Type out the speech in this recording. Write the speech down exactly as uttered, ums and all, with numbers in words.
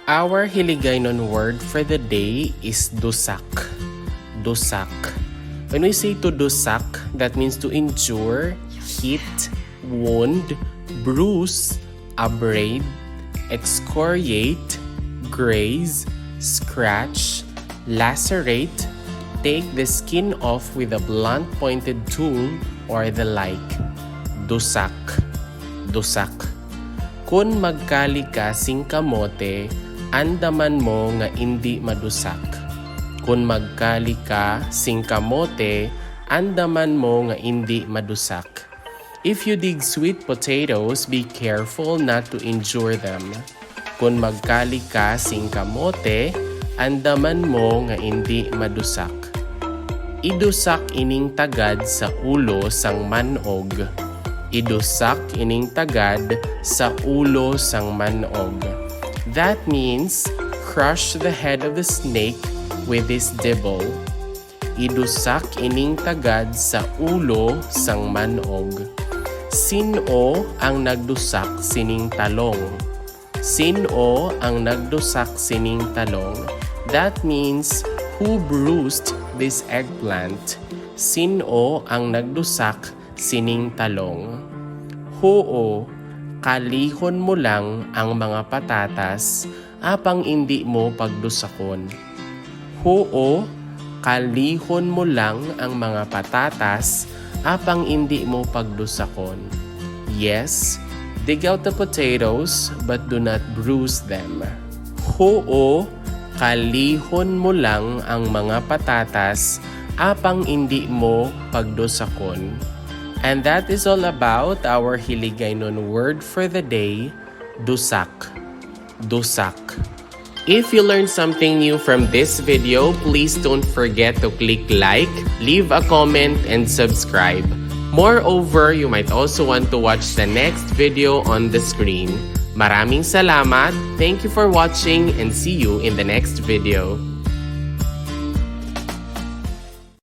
Our Hiligaynon word for the day is dusak. Dusak. When we say to dusak, that means to injure, hit, wound, bruise, abrade, excoriate, graze, scratch, lacerate, take the skin off with a blunt-pointed tool, or the like. Dusak. Dusak. Kon magkali ka sing kamote, andaman mo nga indi madusak. Kon magkali ka sing kamote, andaman mo nga indi madusak. If you dig sweet potatoes, be careful not to injure them. Kon magkali ka sing kamote, andaman mo nga indi madusak. Idusak ining tagad sa ulo sang man-og. Idusak ining tagad sa ulo sang man-og. That means, crush the head of the snake with his dibble. Idusak ining tagad sa ulo sang man-og. Sin-o ang nagdusak sining talong? Sin-o ang nagdusak sining talong? That means, who bruised this eggplant? Sin-o ang nagdusak sining talong? Huo, kalihon mo lang ang mga patatas, apang indi mo pagdusakon. Huo, kalihon mo lang ang mga patatas, apang indi mo pagdusakon. Yes, dig out the potatoes, but do not bruise them. Huo, kalihon mo lang ang mga patatas, apang indi mo pagdusakon. And that is all about our Hiligaynon word for the day, dusak. Dusak. If you learned something new from this video, please don't forget to click like, leave a comment, and subscribe. Moreover, you might also want to watch the next video on the screen. Maraming salamat, thank you for watching, and see you in the next video.